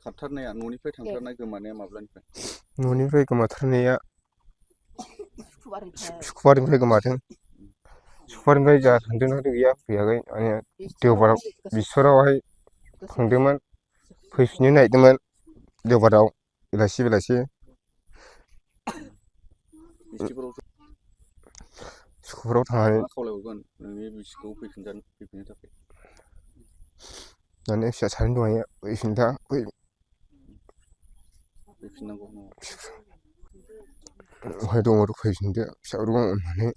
खारथारनाया न'निफ्राय थांथारनाय गोमानाया माब्लानिफ्राय? न'निफ्राय गोमाथारनाया सुक्रुबारनिफ्राय गोमादों। सुक्रुबारनिफ्राय जा थांदोंना गैया फैयाखै माने देवबाराव बिस्वरावहाय थांदोंमोन फैफिननो नागिरदोंमोन देवबाराव बेलासि सुक्रुबाराव थांनानै खावलायहरगोन नोंनि बिसिखौ फैफिननो थाखाय माने फिसा सानै दंहाय फैफिननांगौ बहाय दङ फैफिनदो फिसाफोरखौ अननानै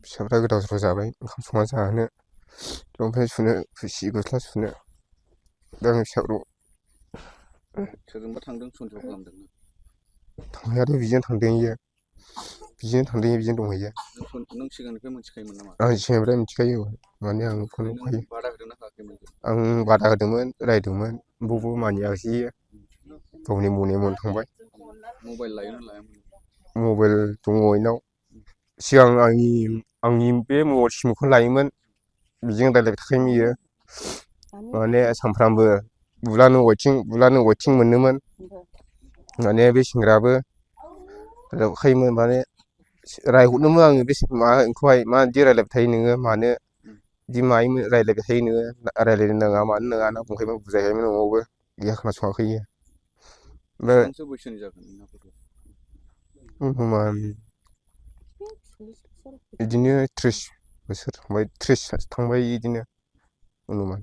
फिसाफ्रा गोदाव सोराव जाबाय ओंखाम संना जाहोनो लंपेन्ट सुनो थोरसि गस्ला सुनो दा आं फिसाफोरखौ सोरजोंबा थांदों सन्देह खालामदों थांनायाथ' बिजों थांदों बिजों दंहैयो। नों सिगांनिफ्राय मिथिखायोमोन नामा? आं सिगांनिफ्राय मिथिखायो माने आं फन हरखायो। बादा होदोंना होआखैमोन? आं बादा होदोंमोन रायदोंमोन बबाव मानियाखिसै गावनि मन थांबाय। मबाइल लायोना लायामोन? मबाइल दङ बेनाव सिगां आंनि बे मबाइल सिमखौ लायोमोन बेजों रायज्लायबाय थाखायोमोन बियो माने सानफ्रामबो बुलानो अयथिं मोनोमोन माने बे सेंग्रायाबो रायज्लायखायोमोन माने रायहरदोंमोन आङो बे माबाखौहाय माबायदि रायज्लायबाय थायो नोङो मानो बिदि मायो रायज्लायबाय थायो नोङो रायज्लायनो नाङा मानो नाङा होनना बुंखायोमोन बुजायखायोमोन न'आवबो गैया खोनासङाखै इयो। बेसेबांसो बैसोनि जागोन बिदिनो 30 बोसोर थांबाय 30 थांबाय बिदिनो अनुमान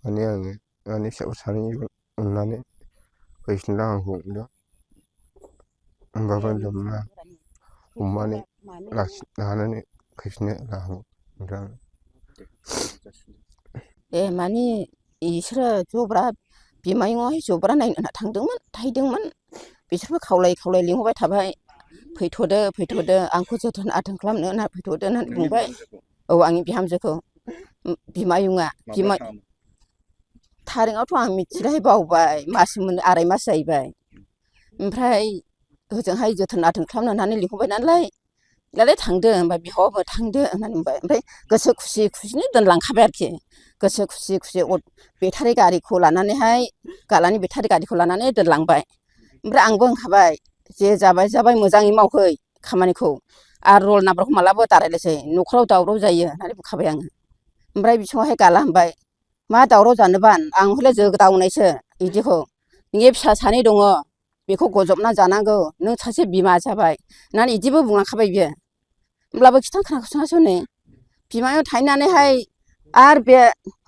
माने आङो माने फिसाफोर सानैखौ अननानै फैफिनला आंखौ होमबाबो हमनानै लानानै फैफिननो लानांगौ माने इसोरो जब्रा बिमायंआवहाय जब्रा नायनो होनना थाहैदोंमोन बिसोरबो खावलाय लिंहरबाय थाबाय फैथ'दो आंखौ जोथोन आथोन खालामनो होनना फैथ'दो होननानै बुंबाय। औ आंनि बिहामजोखौ बिमायंआ थारिखआवथ' आं मिथिलाहाय बावबाय आराय मास जाहैबाय ओमफ्राय ओजोंहाय जोथोन आथोन खालामनो होननानै लिंहरबाय नालाय थांदो होनबा बिहावआबो थांदो होननानै बुंबाय ओमफ्राय गोसो खुसिनो दोनलांखाबाय आरोखि गोसो खुसि बेटारि गारिखौ लानानैहाय गालानि बेटारि गारिखौ लानानै दोनलांबाय ओमफ्राय आंबो होनखाबाय जे जाबाय मोजाङै मावहै खामानिखौ आरो रल नाम्बारखौ मालाबा दारायलायसै न'खराव दावराव जायो होननानै बुंखाबाय आङो ओमफ्राय बि समावहाय गाला होनबाय मा दावराव जानोबा आं हले जोगदावनायसो बिदिखौ नोंनि फिसा सानै दङ बेखौ गजबना जानांगौ नों सासे बिमा जाबाय होननानै बिदिबो बुंलांखाबाय बियो होमब्लाबो खोनासङासै हनै बिमायं थाहैनानैहाय आरो बे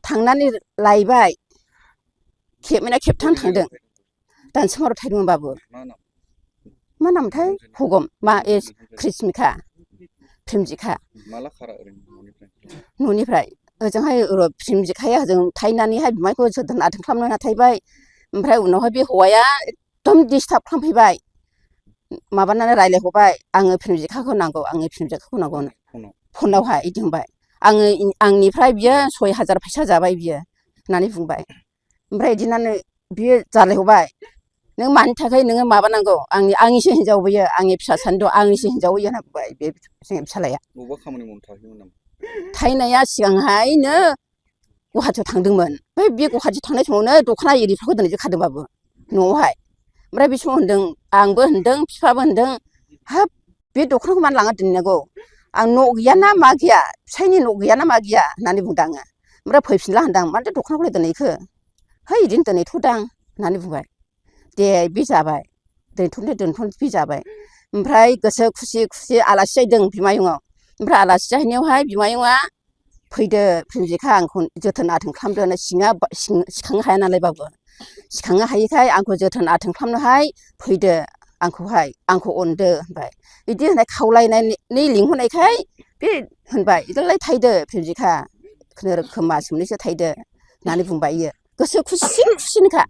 थांनानै लायबाय खेबथाम थांदों दानसोमाराव थाहैदोंमोनबाबो मा नामथाय हगम क्रिसमिका प्रेमजिखा न'निफ्राय ओजोंहाय प्रेमजिखाया ओजों थाहैनानैहाय बिमायखौ जोथोन आथोन खालामनो होनना थाहैबाय ओमफ्राय उनावहाय बे हौवाया एकदम डिस्टार्ब खालामफैबाय माबानानै रायज्लायहरबाय आङो प्रेमजिखाखौ नांगौ फनावहाय बिदि होनबाय आंनिफ्राय बियो 6000 फैसा जाबाय बियो होननानै बुंबाय ओमफ्राय बिदिनो बियो जालायहरबाय नों मानि थाखाय नोङो माबानांगौ आंनिसो हिनजाव बियो आंनि फिसा सानै दं आंनिसो हिनजाव बियो होनना बुंबाय बे जोंनि फिसालाया थाहैनाया सिगांहायनो गुवाहाटियाव थांदोंमोन ओमफ्राय बे गुवाहाटि थांनाय समावनो दख'ना एरिफ्राखौ दोनहैजोबखादोंबाबो न'आवहाय ओमफ्राय बे समाव होनदों आंबो होनदों बिफाबो होनदों हाब बे दख'नाखौ मानो लाङा दोनहैनांगौ आं न' गैयाना मा गैया फिसायनि न' गैयाना मा गैया होननानै बुंदों आङो ओमफ्राय फैफिनला होनदां मानोथो दख'नाखौलाय दोनहैखो है बिदिनो दोनहैथ'दां होननानै बुंबाय दे बे जाबाय दोनथ'नो बे जाबाय ओमफ्राय गोसो खुसि आलासि जाहैदों बिमायंआव ओमफ्राय आलासि जाहैनायावहाय बिमायंआ फैदो प्रेमजिखा आंखौ जोथोन आथोन खालामदो सिखांनो हाया नालाय बाबु सिखांनो हायिखाय आंखौ जोथोन आथोन खालामनोहाय फैदो आंखौ अनदो होनबाय बिदि होननाय खावलायनानै लिंहरनायखाय बे होनबाय बिदिलाय थाहैदो प्रेमजिखा खुनुरुखुम मास मोननैसो थाहैदो होननानै बुंबाय इयो गोसो खुसिनोखा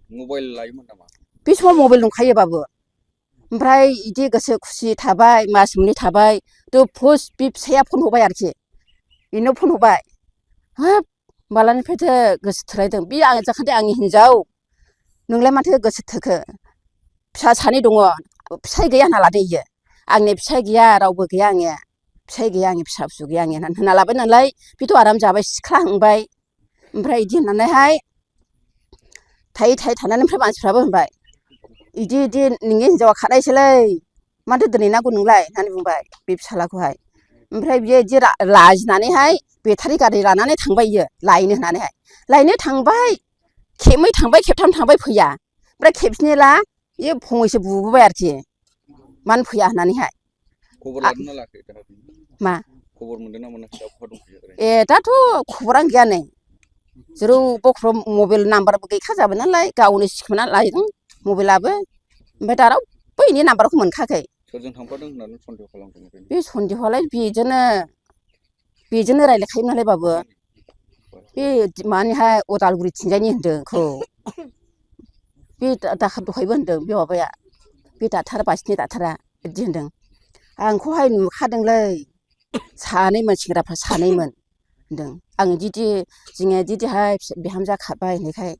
बे समाव मबाइल दंखायो बाबु ओमफ्राय बिदि गोसो खुसि थाबाय मास मोननै थाबाय बे फिसाया फन हरबाय आरोखि बेनाव फन हरबाय हाब मालानिफ्रायथो गोसो थोलायदों बे आं जाखादे आंनि हिनजाव नोंलाय माथो गोसो थोखो फिसा सानै दङ फिसाय गैया होनना लादो इयो आंनि फिसाय गैया रावबो गैया आंनिया फिसाय गैया आंनि फिसा फिसौ गैया आंनिया होनना लाबाय नालाय बेथ' आराम जाबाय सिख्ला हांबाय ओमफ्राय बिदि होननानैहाय थायै थानानै ओमफ्राय मानसिफ्राबो होनबाय इदि नोंनि हिनजावा खानायसोलै माथो दिनै नांगौ नोंलाय होननानै बुंबाय बे फिसालाखौहाय ओमफ्राय बियो इदि लाजिनानैहाय बेटारि गारि लानानै थांबाय इयो लायनो होननानैहाय लायनो थांबाय खेबनै थांबाय खेबथाम थांबाय फैया ओमफ्राय खेबसेनिला इयो फंनैसो बुबोबाय आरोखि मानो फैया होननानैहाय खबर लादोंना लायाखै मा खबर मोनदों ना मोनाखै दा बहा दंफैयो ए दाथ' खबरानो गैया नै जेरावबो मबाइल नाम्बारबो गैखा जाबाय नालाय गावनो सिखोमाना लायदों मबाइलाबो ओमफ्राय दा रावबो इनि नाम्बारखौ मोनखायाखै सोरजों थांफादों होननानै सन्देह खालामदों बे सन्देहआलाय बेजोंनो रायज्लायखायोमोन नालाय बाबु बे मानिहाय उदालगुरि थिंजायनि होनदों आंखौ बे दाखार दहायबो होनदों बे माबाया बे डाक्टार बासिनि डाक्टारा बिदि होनदों आंखौहाय नुखादोंलै सानैमोन सेंग्राफ्रा सानैमोन होनदों आं जोंनिया दिहाय बिहामजोआ खारबाय होननायखाय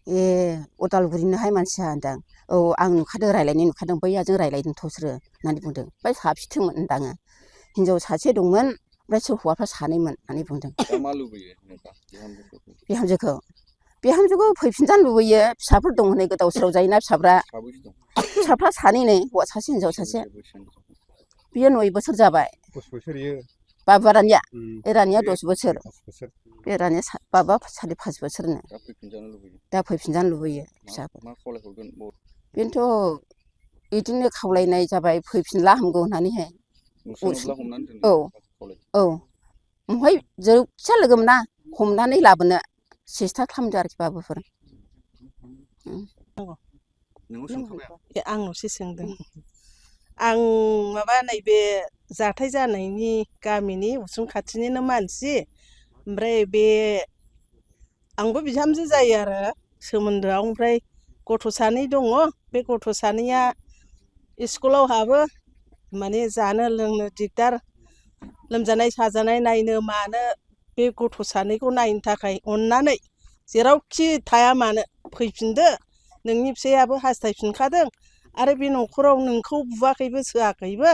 ए उदालगुरिनोहाय मानसिया होनदां औ आं नुखादों रायज्लायनाय नुखादों बैयाजों रायज्लायदोंथ' सोरो होननानै बुंदों ओमफ्राय साबेसेथोमोन होनदां आङो हिनजाव सासे दंमोन ओमफ्राय सोर हौवाफ्रा सानैमोन होननानै बुंदों दा मा लुबैयो बिहामजोखौ फैफिनजानो लुबैयो फिसाफोर दं हनै गोदाव सोराव जायोना फिसाफ्रा सानै नै हौवा सासे हिनजाव सासे बियो 9 बोसोर जाबाय बाबु रानिया रानिया 10 बोसोर बे रानिया बाबा 5.5 बोसोरनो दा फैफिनजानो लुबैयो फिसाफोर बेनोथ' बिदिनो खावलायनाय जाबाय फैफिनला हामगौ होननानैहाय औ ओमफ्राय जोबसा लोगो मोना हमनानै लाबोनो सेस्था खालामदो आरोखि बाबुफोर आंनावसो सोंदों आं माबा नैबे जाथाय जानायनि गामिनि उसुं खाथिनिनो मानसि ओमफ्राय बे आंबो बिहामजो जायो आरो सोमोन्दोआव ओमफ्राय गथ' सानै दङ बे गथ' सानैया स्कुलाव हाबो माने जानो लोंनो दिगदार लोमजानाय साजानाय नायनो मानो बे गथ' सानैखौ नायनो थाखाय अननानै जेरावखि थाया मानो फैफिनदो नोंनि फिसायाबो हास्थायफिनखादों आरो बे न'खराव नोंखौ बुवाखैबो सोआखैबो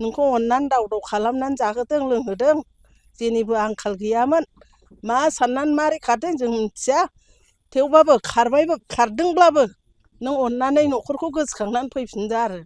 नोंखौ अननानै दावदाव खालामनानै जाहोदों लोंहोदों जेनिबो आंखाल गैयामोन मा साननानै मारै खारदों जों मिथिया थेवबाबो खारदोंब्लाबो नों अननानै न'खरखौ गोसोखांनानै फैफिनदो आरो